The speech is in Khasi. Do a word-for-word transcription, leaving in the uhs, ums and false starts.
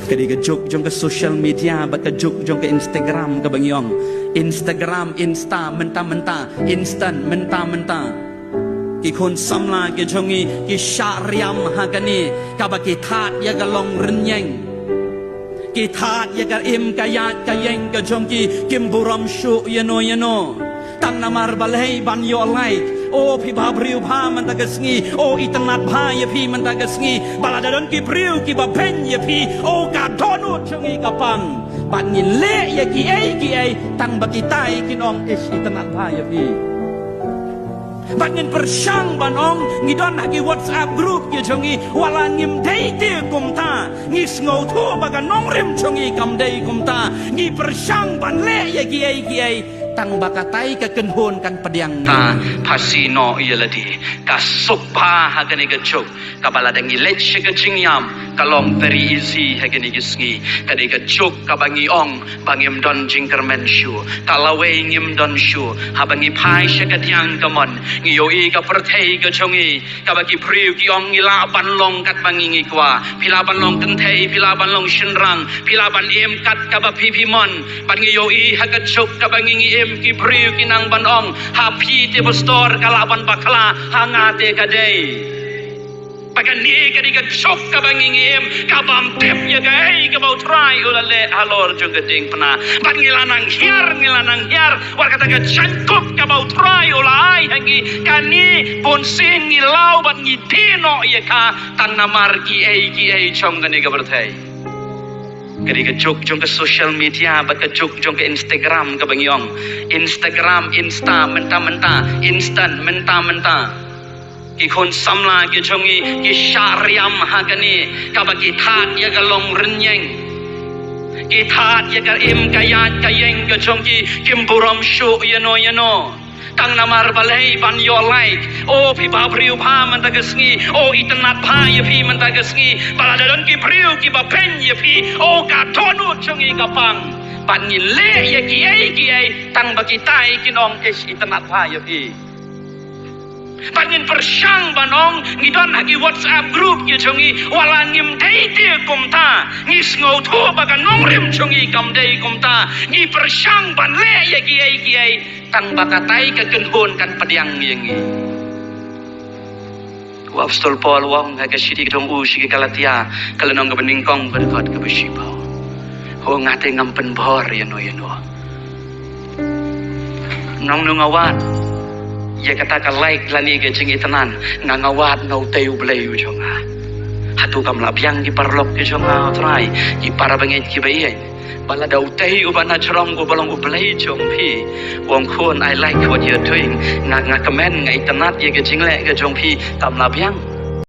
Ka dei ka juk jong ka social media bad ka juk jong ka Instagram kaba ngi ong. Instagram, Insta, mynta mynta, instant, mynta mynta. Ki khun samla ki jong ngi ki shah riam ha kane kaba ki thad ïa ka long rynïeng. Ki thad ïa ka im ka ïaid ka ïeng ka jong ki, kim burom shuh ïano ïano. Tang namar balei? Ban ïoh like. O phi bhabriew bha mynta ka sngi. O itynnad bha ïa phi mynta ka sngi. Ba lada don ki briew kiba beiñ ïa phi, o ka dohnud jong ngi ka pang. Bad ngin leh ïa kiei kiei tang ba kitai kin ong, ish, itynnad bha ïa phi. Bad ngin pyrshang ban ong, ngi don ha ki WhatsApp group ki jong ngi, wat la ngim dei te kumta. Ngi sngewthuh ba ka nongrim jong ngi kam dei kumta. Ngi pyrshang ban leh ïa kiei kiei tang ba katai ka kynhun kan pdiang. Ka phasi noh ïa lade. Ka suk bha ha kane ka juk kaba lada ngi leit sha ka jingïam ka long very easy ha kane ka sngi. Ka dei ka juk kaba ngi ong ba ngim don jingkyrmen shuh. Ka lawei ngim don shuh. Haba ngi phai sha ka diang ka mon, ngi ïohi ka pyrthei ka jong ngi kaba ki briew ki ong ngi lah ban long katba ngi ngi kwah. Phi lah ban long kynthei, phi lah ban long shynrang, phi lah ban im kat kaba phi phi mon. Bad ngi ïohi ha ka juk kaba ngi ngi im ki briew ki nang ban ong, ha phi te pastor ka lah ban bakla, ha nga te ka dei. Ba kane ka dei ka juk kaba ngi ngi im, ka bym tip ïa kaei kaba U Trai u la leh halor jong ka diengphna. Bad ngi la nang hiar, ngi la nang hiar wat kata ka jaiñkup kaba U Trai u la ai ha ngi. Kane bunsien ngi law bad ngi die noh ïa ka tang namar kiei kiei jong kane ka pyrthei. Ka dei ka juk jong ka social media bad ka juk jong ka Instagram kaba ngi ong. Instagram, Insta, mynta mynta, instant, mynta mynta. Ki khun samla ki jong ngi ki shah riam ha kane kaba ki thad ïa ka long rynïeng. Ki thad ïa ka im ka ïaid ka ïeng ka jong ki, kim burom shuh ïano ïano. Tang namar balei? Ban ïoh like. O phi bhabriew bha mynta ka sngi. O itynnad bha ïa phi mynta ka sngi. Ba lada don ki briew kiba beiñ ïa phi, o ka dohnud jong ngi ka pang. Bad ngin leh ïa kiei kiei tang ba kitai kin ong, ish, itynnad bha ïa phi. Bad ngin pyrshang ban ong, ngi don ha ki WhatsApp group ki jong ngi, wat la ngim dei te kumta. Ngi sngewthuh ba ka nongrim jong ngi kam dei kumta. Ngi pyrshang ban leh ïa kiei kiei tang ba katai ka kynhun kan pdiang ïa ngi. U Apostol Paul u ong ha ka shithi ka jong u sha ki Galatia, ka lynnong kaba nyngkong, ka dkhot kaba shiphew. Ho nga te ngam pynbor ïano ïano. Nongno nga wad ïa kata ka like lane ka jingitynnad, nga nga wad na utei U Blei u jong nga. Hato kam lah biang ki paralok ki jong nga, U Trai, ki para bangeit kiba ïeit? Ba lada utei uba na jrong uba long U Blei jong phi u ong, khun, I like what you're doing. Nga, nga kmen, nga itynnad ïa ka jingleh ka jong phi, kam lah biang?